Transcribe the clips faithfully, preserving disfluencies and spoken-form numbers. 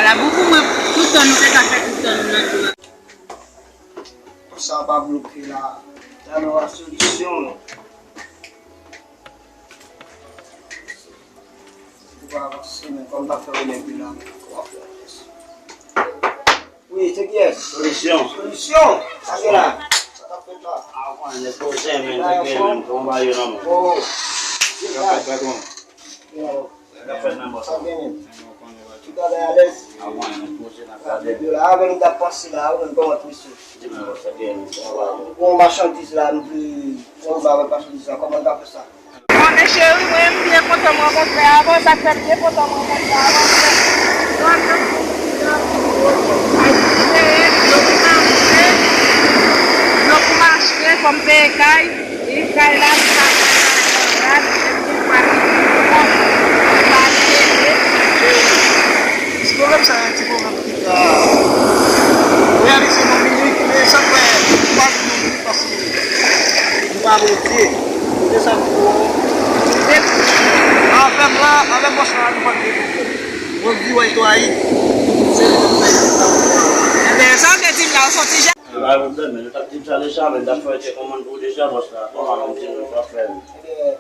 Labou pou mwen, tout tan nou te ka fè tout tan nou nan dlo a. Sa pa bloke la. La nou a solisyon. Ou pa avanse, men kòm pa fè remèd la, men w ap fè avanse. Wi, se kiyès? Solisyon. Solisyon. Sa gen la? Sa k ap fèt la? A, w konnen nèg poze, men, nèg gen, men, kòman ba yo nan men? Oh. Sa k ap fèt, patwon? Yo. Sa k ap fèt nan bòs la? Sa gen, men? Tout bagay alèz. A, w konnen nèg poze, n ap gade. Yo la, avè nou t ap panse la, ou menm kòman, mesye? Di m, bòs la gen, men, kòman ba yo? Bon, machandiz la, nou vle, kòman ba yo machandiz la, kòman n ka fè sa? Konnen cheri, mwen m byen kontan m rankontre avè w, sa k fè m byen kontan m rankontre avè w, se dlo k ap soti nan dlo pou mache, dlo pou mache, fò m peye kay, e kay la, m ka fè kay la, rad, m gen pati pou m pase, e. Ti pwoblèm sa, ti pwoblèm ki ka reyalize nan minit, men sa fè m pa di nan minit paske nou pa Bondye. Kote sa nou ye? Avè m la, avè bòs la, nou pa gen pwoblèm. Mwen di wè to ayi. Se li menm fè. Enben, sa w te di m la, w soti jan. Pa pwoblèm, men nou t ap di m sa deja, men n t ap fè tchèk kòmann pou deja, bòs la. Kòman nou di nou pa fè. Enben,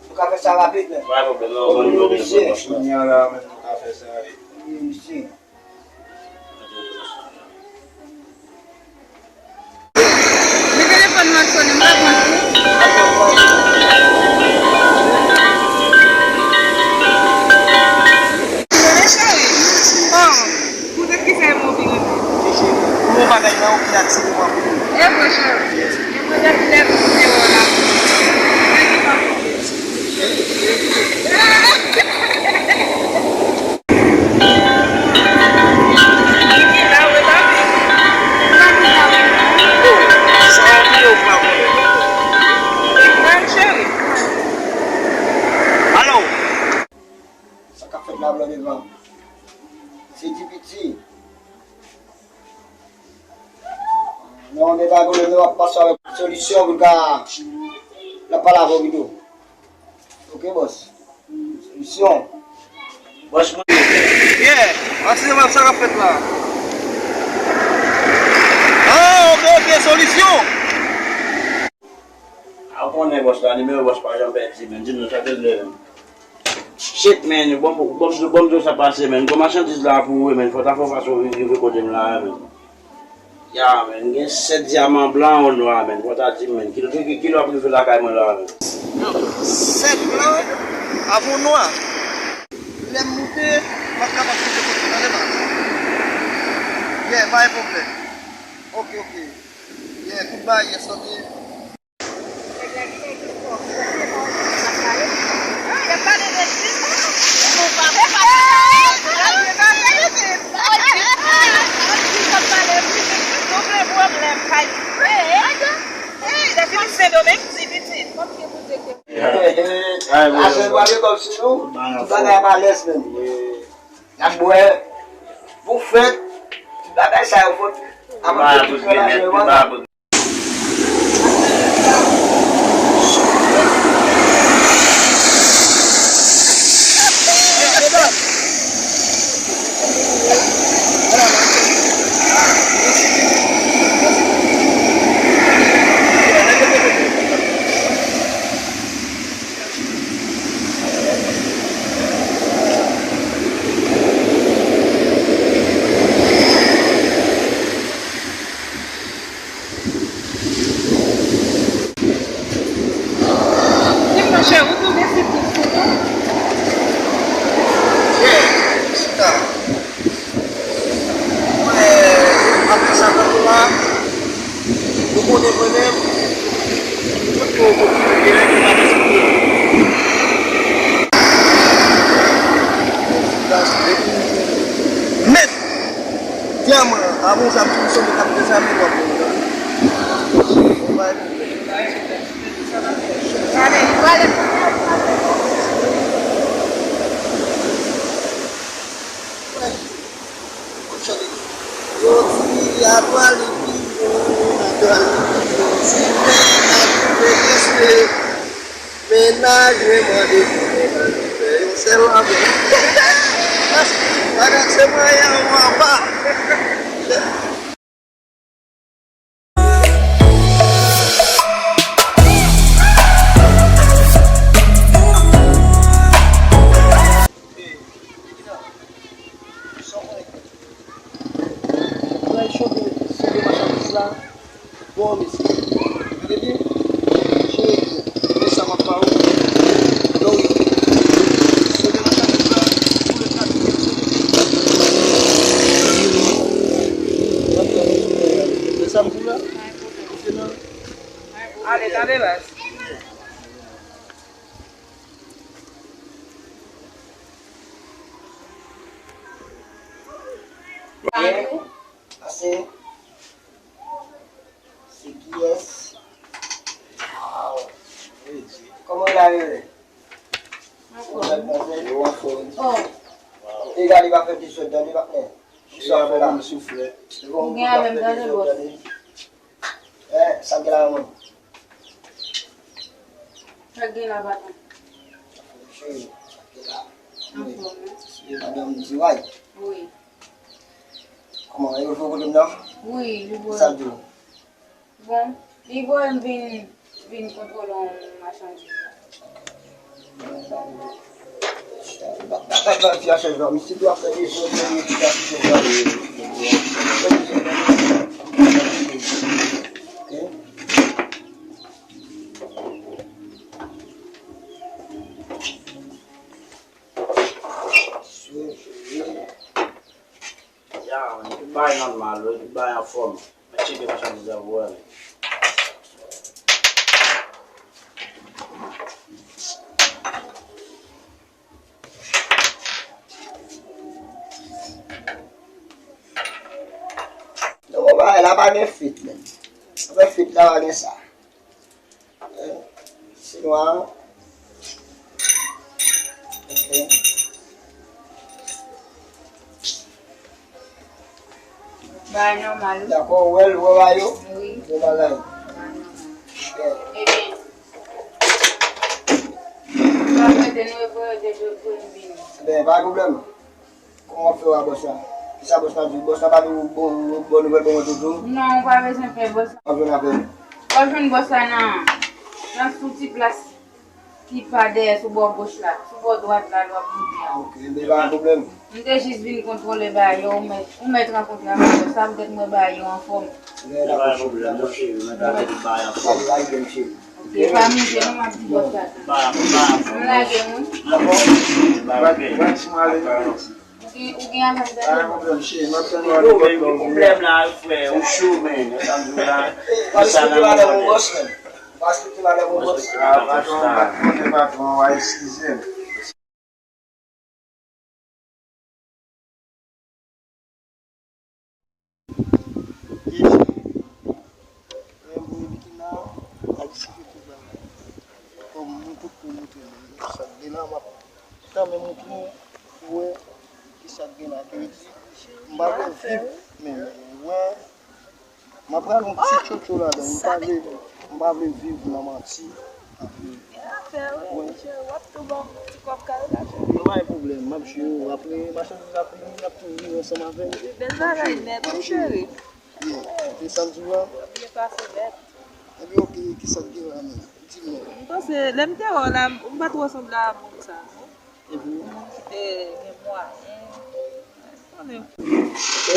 nou ka fè sa rapid, men. Pa pwoblèm, non, bon, nou mesye. Kounye a la, men nou ka fè sa, wi. Wi, mesye. Men telefòn nan sonnen, m pa konn pou. Men cheri, oh, poutèt ki sa e mwen vin antre? Mesye, pou yon bagay la, ou vin atire m anpil. E vre, cheri. E vre, depi lè m kite w la. Nèg ki pa konn. Alo! Sa k ap fèt la, blan devan? Se T P T. Non, men pa pwoblèm, nou ap pase avèk solisyon pou l ka, l ap pale avè w pito. Ok, bòs. Solisyon. Bòs mwen. Yeah, antre nan sa k ap fèt la. Ah, ok, ok, solisyon. A, ou konnen bòs la, nimewo bòs pa janm pèdi, men di m non, sa te vle, men. Shit, man, bon, bon, bon, bon, sa pase, man. Bon, machandiz la pou ou, man. Fò ta fè fason rive kote m la, man. Ya, man, gen sèt dyaman blan, yon nwa, man. Fò ta di m, man. Ki, ki, ki, ki lè w ap rive lakay mwen la, man? Sèt blan, avè yon nwa. Lè m moute, m ap kapab moute kote w tande, man. Yeah, pa gen pwoblèm. Ok, ok. Yeah, tout bagay, yes, ok. Ay, bon, bon. Bagay pa lèz menm. N ap bwè. Pou fèt, ti bagay sa yo fòt. Apre tout bagay sa yo. Monchè, ou tou gen siplis tou non? Yeah, chita. Mwen, apre sa, tankou la, nou konnen mwen menm, tout moun konnen mwen, gen nèg ki pa respekte mwen. Mèt! Dyaman, avan w sa ap di m sonje k ap dezame w ap bon. Ou bay pou mwen. Yo di a pale pi bon, a pale pi bon, si men a twouve respè. Mennaj mwen mande pou mennaj mwen fè yon sèl avè m. Bagay sa Mwen, mwen pa. Pral chonje, chonje machandiz la. Bon, mesye. Gade byen. Chonje, men sa m ap ba ou. Non, wi. Chonje machandiz la. Pou le kat. Men sa m di w la. Mesye nan. Ale, tande baz. Pase. Se kiyès? Kòman w la, Rere? Yo anfòm. E gade, pa fè ti sòt tande, patnè. Sa fè la. Ou gen avè m tande, bòs. Eh, sa k gen la, manman? Sa k gen la, patnè? Cheri, sa k gen la? Anfòm, wi. Se madanm Diway. Wi. Kòman, yo jwe kote m nan? Wi, li voye. Sa l di w? Bon, li voye m vin, vin kontwole yon machandiz. Bat, bat, bat, bat, fi a chèf la, misye dwe ap fè dezòd, men li efikas, chèf la. Ok. Ya, men tout bagay nòmal, wi, tout bagay anfòm. Mwen tcheke machandiz la pou wè, men. Non, bon, bagay la pa gen fit, men. Apre fit la, pa gen sa. Sinwa. Ok. Bagay nòmal, wi. Dakò, ou wè l, ou wè bagay yo? Wi. Bon bagay. Bagay nòmal. Ok. Ebyen, m ap rete nou evoye de jou pou m vini. Ebyen, pa gen pwoblèm. Kòman w ap fè w a bòs la? Kisa bòs la di w? Bòs la pa di w bon, bon nouvèl pou mwen toujou? Non, ou pa bezwen pè bòs la. W ap jwenn avè l. W ap jwenn bòs la nan, nan sou ti plas ki pa dèyè, sou bò goch la. Sou bò dwat la, lè w ap monte a. Ah, ok, men pa gen pwoblèm. M te jis vin kontwole bagay yo, ou mèt, ou mèt rankontre avèk bòs la, poutèt mwen bagay yo anfòm. Lè la pa pwoblèm, non, cheri, mwen ta fè tout bagay anfòm. Bagay byen, cheri. Ok, pa manje non, m ap di bòs la sa. M lage, wi. Dakò? Ou gen, ou gen avè m tande? Pa gen pwoblèm, cheri, m ap tann ou a nenpòt lè w vini. Yo, men, gen pwoblèm la, frè, ou cho, men, sa m di w la. Respekte madanm ou, bòs, men. Respekte madanm ou, bòs. Ah, patwon, patwon, patwon, w a eskize m. Yes. Lè m voye Bikina al site tout bagay. Kòm mwen tout pou moutre nou sa k gen la, m ap tanmen moutre nou pou wè kisa k gen la. Ke di, m pa vle viv, men, men, wè, m ap pral yon ti tchotcho ladan. M pa vle, m pa vle viv nan manti. Gen afè, wi, monchè, w ap tou ban ti kòb kare la, cheri. Yo, pa gen pwoblèm, m ap jere w. Apre machandiz la fini, n ap tou viv ansanm avè l. Bèl bagay nèt, wi, cheri. Yo, se sa m di w la. W ap byen pase nèt. Ebyen, ok, kisa k gen la menm? Di m non. M panse, lè m te wè w la, m pa twò sanble a moun sa, non. Epi? Moun ki te gen mwayen. Konnen. Ok.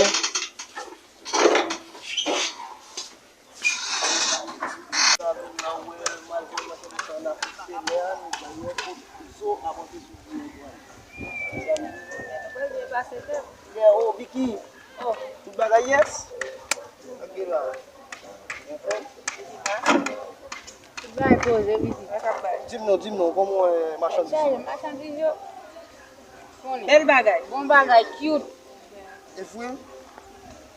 Sa vin nan wè, malgre machandiz sa n ap fè lè a, nou bay yon kout zo a monte sou bouyon dwal. Mezanmi. Nou pral byen pase tèt. Yeah, oh, Biki. Oh. Tout bagay yes? Ok la. Tout bagay poze, Biki. Di m non, di m non, kòman w wè machandiz yo? Machandiz yo. Bèl bagay. Bon bagay, cute. E vre?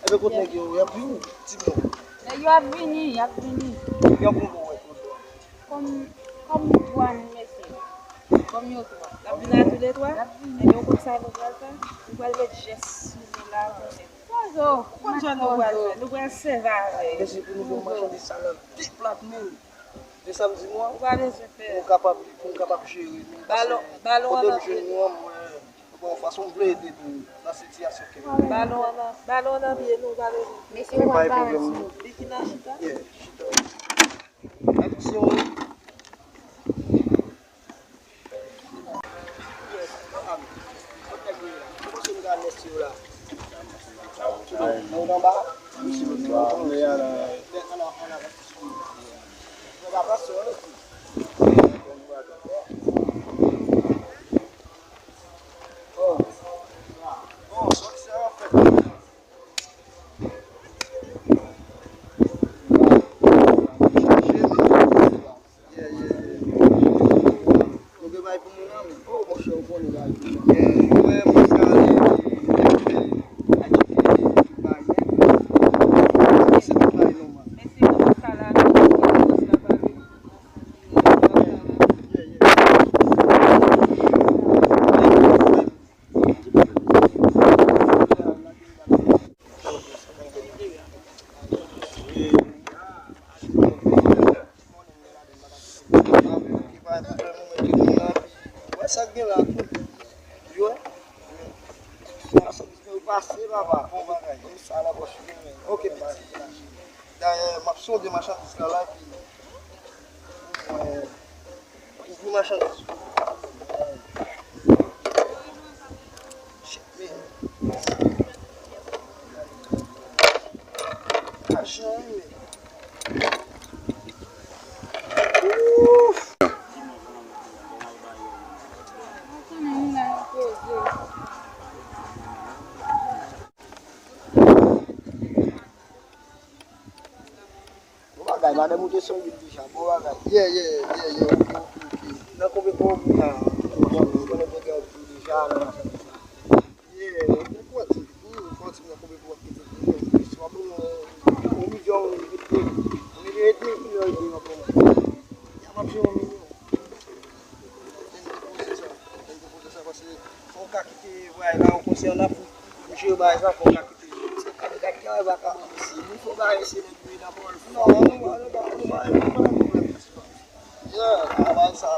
Ebyen, kote nèg yo, y ap vini? Di m non. Nèg yo ap vini, y ap vini. Yo konn wè kote. Kòm, kòm dwàn, mesye. Kòm yo twa. L ap vini a tou le twa? L ap vini. Ebyen, ou konn sa nou pral fè? Nou pral met jès sou nou la, konnen. Poze w. Ou konn jan nou pral fè? Nou pral sèvi avè yo. Mesye, pou nou fè machandiz sa nan de plat men. De sa m di nou an, ou pa bezwen pè. Pou nou kapab, pou nou kapab jere nou. Balon, balon an nan pye nou. Kote m jwenn nou an, mwen, Bon, fason m vle ede nou nan sitiyasyon ke nou ye. Balon an nan, balon an nan pye nou, pa bezwen. Mesye, ou pa gen pwoblèm, non. Li ki nan chita? Yeah, chita. Aksyon. Yes, pa grave. Kot nèg yo ye la? Ou panse nou ka nèg yo la? Ann anba? Ann anba, ann anba. Mwen pa panse, ann anba. Wè sa k gen la tou. Yo. Sa k gen pase, papa. Bon bagay. Sa la pòch. Ok, piti. Dayè, m ap sonde machandiz la la, epi, euh, ouvri machandiz. Shit, man. Ajan, man. Ouf. Bon bagay, madanm ou te sou lwil deja. Bon bagay. Yeah, yeah, yeah, yeah. Ok, ok, ok. Nan konbyen kòb ou ta? Bon, ou konnen bagay ou deja nan machandiz la. Yeah, ou fò di, ou fò di nan konbyen kòb ou ap kite pou yo. Si w ap yon milyon, yon milyon edmi, yon milyon edmi, yon milyon edmi, w ap pran. Ya m ap jwe yon milyon. Ann depoze sa. Ann depoze sa, paske fò w ka kite vwayaj la, ou konn se ann Afrik pou jere bagay sa, fò w ka kite. Sa ka de gad travay vakabon isi. Li fò bagay isi, nèg yo nan pawòl fò. Non, nou pa, nou pa, nou pa, nou pa nan pwoblèm. Yeah, travay sa,